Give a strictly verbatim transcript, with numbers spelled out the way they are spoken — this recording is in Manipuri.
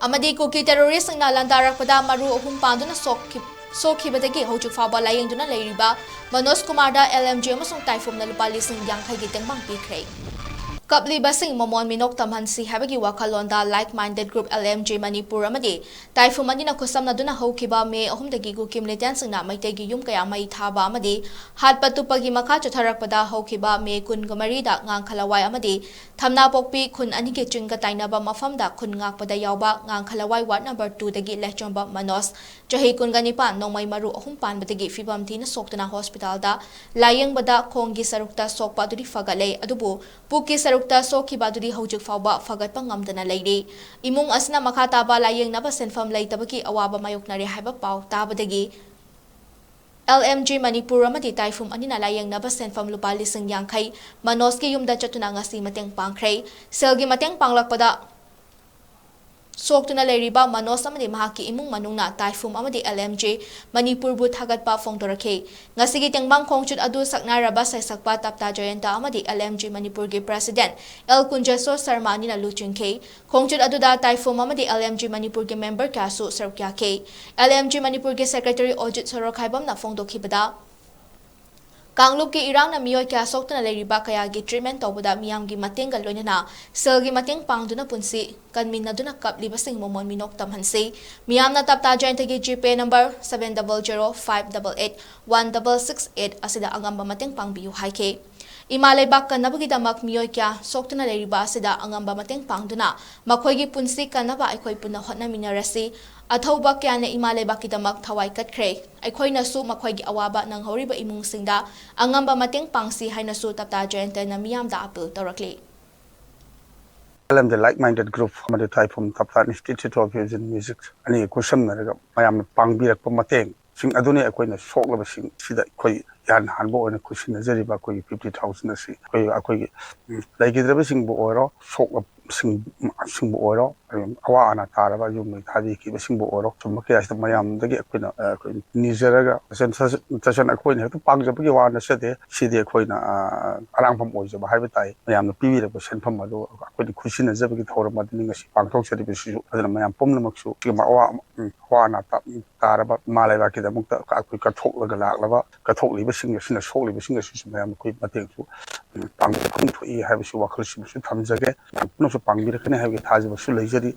ꯑꯃꯗꯤ ꯀꯨꯀꯤ ꯇꯦꯔꯣꯔꯤꯁꯁꯤꯡꯅ ꯂꯥꯟꯗꯥꯔꯛꯄꯗ ꯃꯔꯨ ꯑꯍꯨꯝ ꯄꯥꯟꯗꯨꯅ ꯁꯣꯛꯈꯤ-, ꯁꯣꯛꯈꯤꯕꯗꯒꯤ ꯍꯧꯖꯤꯛ ꯐꯥꯎꯕ ꯂꯥꯌꯦꯡꯗꯨꯅ ꯂꯩꯔꯤꯕ ꯃꯅꯣꯖ ꯀꯨꯃꯥꯔꯗ ꯑꯦꯜ ꯑꯦꯝ ꯖꯦ ꯑꯃꯁꯨꯡ ꯇꯥꯏꯐꯨꯝꯅ ꯂꯨꯄꯥ ꯂꯤꯁꯤꯡ ꯌꯥꯡꯈꯩꯒꯤ ꯇꯦꯡꯕꯥꯡ ꯄꯤꯈ꯭ꯔꯦ꯫ ꯀꯞꯂꯤꯕꯁꯤꯡ ꯃꯃꯣꯟ ꯃꯤꯅꯣꯛ ꯇꯝꯍꯟꯁꯤ ꯍꯥꯏꯕꯒꯤ ꯋꯥꯈꯜꯂꯣꯟꯗ Like Minded Group, L M J Manipur ꯑꯃꯗꯤ ꯇꯥꯏꯐꯨꯝ ꯑꯅꯤꯅ ꯈꯨꯠꯁꯝꯅꯗꯨꯅ ꯍꯧꯈꯤꯕ ꯃꯦ ꯑꯍꯨꯝꯗꯒꯤ ꯀꯨꯀꯤ ꯃꯤꯂꯤꯇꯦꯟꯁꯤꯡꯅ ꯃꯩꯇꯩꯒꯤ ꯌꯨꯝ ꯀꯌꯥ ꯃꯩ ꯊꯥꯕ ꯑꯃꯗꯤ ꯍꯥꯠꯄ ꯇꯨꯞꯄꯒꯤ ꯃꯈꯥ ꯆꯠꯊꯔꯛꯄꯗ ꯍꯧꯈꯤꯕ ꯃꯦ ꯀꯨꯟꯒ ꯃꯔꯤꯗ ꯉꯥꯡꯈꯂꯋꯥꯏ ꯑꯃꯗꯤ ꯊꯝꯅꯥꯄꯣꯛꯄꯤ ꯈꯨꯟ ꯑꯅꯤꯒꯤ ꯆꯤꯡꯒ ꯇꯥꯏꯅꯕ ꯃꯐꯝꯗ ꯈꯨꯟ ꯉꯥꯛꯄꯗ ꯌꯥꯎꯕ ꯉꯥꯡꯈꯂꯋꯥꯏ ꯋꯥꯔꯗ ꯅꯝꯕꯔ ꯇꯨꯗꯒꯤ ꯂꯦꯆꯣꯝꯕ ꯃꯅꯣꯖ, ꯆꯍꯤ ꯀꯨꯟꯒ ꯅꯤꯄꯥꯟ, ꯅꯣꯡꯃꯩ ꯃꯔꯨ ꯑꯍꯨꯝ ꯄꯥꯟꯕꯗꯒꯤ ꯐꯤꯕꯝ ꯊꯤꯅ ꯁꯣꯛꯇꯨꯅ ꯍꯣꯁꯄꯤꯇꯥꯜꯗ ꯂꯥꯌꯦꯡꯕꯗ ꯈꯣꯡꯒꯤ ꯁꯔꯨꯛꯇ ꯁꯣꯛꯄ ꯑꯗꯨꯗꯤ ꯐꯒꯠꯂꯦ, ꯑꯗꯨꯕꯨ ꯄꯨꯛꯀꯤ ꯁꯔꯨꯛꯇ ꯁꯣꯛꯈꯤꯕ ꯑꯗꯨꯗꯤ ꯍꯧꯖꯤꯛ ꯐꯥꯎꯕ ꯐꯒꯠꯄ ꯉꯝꯗꯅ ꯂꯩꯔꯤ꯫ ꯏꯃꯨꯡ ꯑꯁꯤꯅ ꯃꯈꯥ ꯇꯥꯕ ꯂꯥꯌꯦꯡꯅꯕ ꯁꯦꯟꯐꯝ ꯂꯩꯇꯕꯒꯤ ꯑꯋꯥꯕ ꯃꯥꯌꯣꯛꯅꯔꯦ ꯍꯥꯏꯕ ꯄꯥꯎ ꯇꯥꯕꯗꯒꯤ ꯑꯦꯜ ꯑꯦꯝ ꯖꯦ ꯃꯅꯤꯄꯨꯔ ꯑꯃꯗꯤ ꯇꯥꯏꯐꯨꯝ ꯑꯅꯤꯅ ꯂꯥꯌꯦꯡꯅꯕ ꯁꯦꯟꯐꯝ ꯂꯨꯄꯥ ꯂꯤꯁꯤꯡ ꯌꯥꯡꯈꯩ ꯃꯅꯣꯖꯀꯤ ꯌꯨꯝꯗ ꯆꯠꯇꯨꯅ ꯉꯁꯤ ꯃꯇꯦꯡ ꯄꯥꯡꯈ꯭ꯔꯦ꯫ ꯁꯦꯜꯒꯤ ꯃꯇꯦꯡ ꯄꯥꯡꯂꯛꯄꯗ ꯁꯣꯛꯇꯨꯅ ꯂꯩꯔꯤꯕ ꯃꯅꯣꯖ ꯑꯃꯗꯤ ꯃꯍꯥꯛꯀꯤ ꯏꯃꯨꯡ ꯃꯅꯨꯡꯅ ꯇꯥꯏꯐꯨꯝ ꯑꯃꯗꯤ ꯑꯦꯜ ꯑꯦꯝ ꯖꯦ ꯃꯅꯤꯄꯨꯔꯕꯨ ꯊꯥꯒꯠꯄ ꯐꯣꯡꯗꯣꯔꯛꯈꯤ꯫ ꯉꯁꯤꯒꯤ ꯇꯦꯡꯕꯥꯡ ꯈꯣꯡꯆꯠ ꯑꯗꯨ ꯁꯛꯅꯥꯏꯔꯕ ꯁꯩꯁꯛꯄ ꯇꯞꯇꯥ ꯖꯌꯟꯇ ꯑꯃꯗꯤ ꯑꯦꯜ ꯑꯦꯝ ꯖꯦ ꯃꯅꯤꯄꯨꯔꯒꯤ ꯄ꯭ꯔꯦꯁꯤꯗꯦꯟꯠ ꯑꯦꯜ ꯀꯨꯟꯖꯦꯁꯣꯔ ꯁꯔꯃ ꯑꯅꯤꯅ ꯂꯨꯆꯤꯡꯈꯤ꯫ ꯈꯣꯡꯆꯠ ꯑꯗꯨꯗ ꯇꯥꯏꯐꯨꯝ ꯑꯃꯗꯤ ꯑꯦꯜ ꯑꯦꯝ ꯖꯦ ꯃꯅꯤꯄꯨꯔꯒꯤ ꯃꯦꯝꯕꯔ ꯀꯌꯥꯁꯨ ꯁꯔꯨꯛ ꯌꯥꯈꯤ꯫ ꯑꯦꯜ ꯑꯦꯝ ꯖꯦ ꯃꯅꯤꯄꯨꯔꯒꯤ ꯁꯦꯀ꯭ꯔꯦꯇꯔꯤ ꯑꯣꯖꯤꯠ ꯁꯣꯔꯣꯈꯥꯏꯕꯝꯅ ꯐꯣꯡꯗꯣꯛꯈꯤꯕꯗ, ꯀꯥꯡꯂꯨꯞꯀꯤ ꯏꯔꯥꯡꯅ ꯃꯤꯑꯣꯏ ꯀꯌꯥ ꯁꯣꯛꯇꯨꯅ ꯂꯩꯔꯤꯕ ꯀꯌꯥꯒꯤ ꯇ꯭ꯔꯤꯠꯃꯦꯟ ꯇꯧꯕꯗ ꯃꯤꯌꯥꯝꯒꯤ ꯃꯇꯦꯡꯒ ꯂꯣꯏꯅꯅ ꯁꯦꯜꯒꯤ ꯃꯇꯦꯡ ꯄꯥꯡꯗꯨꯅ ꯄꯨꯟꯁꯤ ꯀꯟꯃꯤꯟꯅꯗꯨꯅ ꯀꯞꯂꯤꯕꯁꯤꯡ ꯃꯃꯣꯟ ꯃꯤꯅꯣꯛ ꯇꯝꯍꯟꯁꯤ꯫ ꯃꯤꯌꯥꯝꯅ ꯇꯞꯇꯥ ꯖꯌꯟꯇꯒꯤ ꯖꯤꯄꯦ number seven double zero five double eight one double six eight ꯑꯁꯤꯗ ꯑꯉꯝꯕ ꯃꯇꯦꯡ ꯄꯥꯡꯕꯤꯌꯨ ꯍꯥꯏꯈꯤ꯫ ꯏꯃꯥ ꯂꯩꯕꯥꯛ ꯀꯟꯅꯕꯒꯤꯗꯃꯛ ꯃꯤꯑꯣꯏ ꯀꯌꯥ ꯁꯣꯛꯇꯨꯅ ꯂꯩꯔꯤꯕ ꯑꯁꯤꯗ ꯑꯉꯝꯕ ꯃꯇꯦꯡ ꯄꯥꯡꯗꯨꯅ ꯃꯈꯣꯏꯒꯤ ꯄꯨꯟꯁꯤ ꯀꯟꯅꯕ ꯑꯩꯈꯣꯏ ꯄꯨꯟꯅ ꯍꯣꯠꯅꯃꯤꯟꯅꯔꯁꯤ꯫ ꯑꯊꯧꯕ ꯀꯌꯥꯅ ꯏꯃꯥ ꯂꯩꯕꯥꯛꯀꯤꯗꯃꯛ ꯊꯋꯥꯏ ꯀꯠꯈ꯭ꯔꯦ꯫ ꯑꯩꯈꯣꯏꯅꯁꯨ ꯃꯈꯣꯏꯒꯤ ꯑꯋꯥꯕ ꯅꯪꯍꯧꯔꯤꯕ ꯏꯃꯨꯡꯁꯤꯡꯗ ꯑꯉꯝꯕ ꯃꯇꯦꯡ ꯄꯥꯡꯁꯤ ꯍꯥꯏꯅꯁꯨ ꯇꯞꯇꯥ ꯖꯌꯟꯇꯅ ꯃꯤꯌꯥꯝꯗ ꯑꯥꯄꯤꯜ ꯇꯧꯔꯛꯂꯤ꯫ L M J Like Minded Group ꯑꯃꯗꯤ ꯇꯥꯏꯐꯨꯝ ꯇꯞꯇꯥ Institute of Fusion Music ꯑꯅꯤ ꯈꯨꯠꯁꯝꯅꯔꯒ ꯃꯌꯥꯝꯅ ꯄꯥꯡꯕꯤꯔꯛꯄ ꯃꯇꯦꯡꯁꯤꯡ ꯑꯗꯨꯅꯤ ꯑꯩꯈꯣꯏꯅ ꯁꯣꯛꯂꯕꯁꯤꯡ ꯁꯤꯗ ꯑꯩꯈꯣꯏ ꯏꯍꯥꯟ ꯍꯥꯟꯕ ꯑꯣꯏꯅ ꯈꯨꯠꯁꯤꯟꯅꯖꯔꯤꯕ ꯑꯩꯈꯣꯏꯒꯤ fifty thousand ꯑꯁꯤ ꯑꯩꯈꯣꯏ, ꯑꯩꯈꯣꯏꯒꯤ, ꯎꯝ, ꯂꯩꯈꯤꯗ꯭ꯔꯕꯁꯤꯡꯕꯨ ꯑꯣꯏꯔꯣ, ꯁꯣꯛꯂꯕꯁꯤꯡ, ꯁꯤꯡꯕꯨ ꯑꯣꯏꯔꯣ, ꯑꯋꯥ ꯑꯅꯥ ꯇꯥꯔꯕ ꯌꯨꯝ ꯃꯩ ꯊꯥꯕꯤꯈꯤꯕꯁꯤꯡꯕꯨ ꯑꯣꯏꯔꯣ, ꯁꯨꯝꯕ ꯀꯌꯥꯁꯤꯗ ꯃꯌꯥꯝꯗꯒꯤ ꯑꯩꯈꯣꯏꯅ, ꯑ, ꯑꯩꯈꯣꯏ ꯅꯤꯖꯔꯒ, ꯇꯁꯦꯡ-, ꯇꯁꯦꯡꯅ ꯑꯩꯈꯣꯏꯅ ꯍꯦꯛꯇ ꯄꯥꯡꯖꯕꯒꯤ ꯋꯥ ꯅꯠꯆꯗꯦ꯫ ꯁꯤꯗꯤ ꯑꯩꯈꯣꯏꯅ, ꯑ, ꯑꯔꯥꯡꯐꯝ ꯑꯣꯏꯖꯕ ꯍꯥꯏꯕ ꯇꯥꯏ꯫ ꯃꯌꯥꯝꯅ ꯄꯤꯕꯤꯔꯛꯄ ꯁꯦꯟꯐꯝ ꯑꯗꯨ ꯑꯩꯈꯣꯏꯅ ꯈꯨꯠꯁꯤꯟꯅꯖꯕꯒꯤ ꯊꯧꯔꯝ ꯑꯗꯨꯅꯤ ꯉꯁꯤ ꯄꯥꯡꯊꯣꯛꯆꯔꯤꯕꯁꯤꯁꯨ꯫ ꯑꯗꯨꯅ ꯃꯌꯥꯝ ꯄꯨꯝꯅꯃꯛꯁꯨ ꯁꯤꯒꯨꯝꯕ ꯑꯋꯥ, ꯎꯝ, ꯑꯋꯥ ꯑꯅꯥ ꯇꯥ-, ꯇꯥꯔꯕ ꯏꯃꯥ ꯂꯩꯕꯥꯛꯀꯤꯗꯃꯛꯇ ꯑꯩꯈꯣꯏ ꯀꯠꯊꯣꯛꯂꯒ ꯂꯥꯛꯂꯕ, ꯀꯠꯊꯣꯛꯂꯤꯕꯁꯤꯡ ꯑꯁꯤꯅ ꯁꯣꯛꯂꯤꯕꯁꯤꯡ ꯑꯁꯤꯁꯨ ꯃꯌꯥꯝ ꯑꯩꯈꯣꯏ ꯃꯇꯦꯡꯁꯨ, ꯎꯝ, ꯄꯥꯡꯕ ꯐꯪ ꯊꯣꯛꯏ ꯍꯥꯏꯕꯁꯤ ꯋꯥꯈꯜꯁꯤꯃꯁꯨ ꯊꯝꯖꯒꯦ꯫ ꯄꯨꯝꯅꯃꯛꯁꯨ ꯄꯥꯡꯕꯤꯔꯛꯀꯅꯤ ꯍꯥꯏꯕꯒꯤ ꯊꯥꯖꯕꯁꯨ ꯂꯩꯖꯔꯤ꯫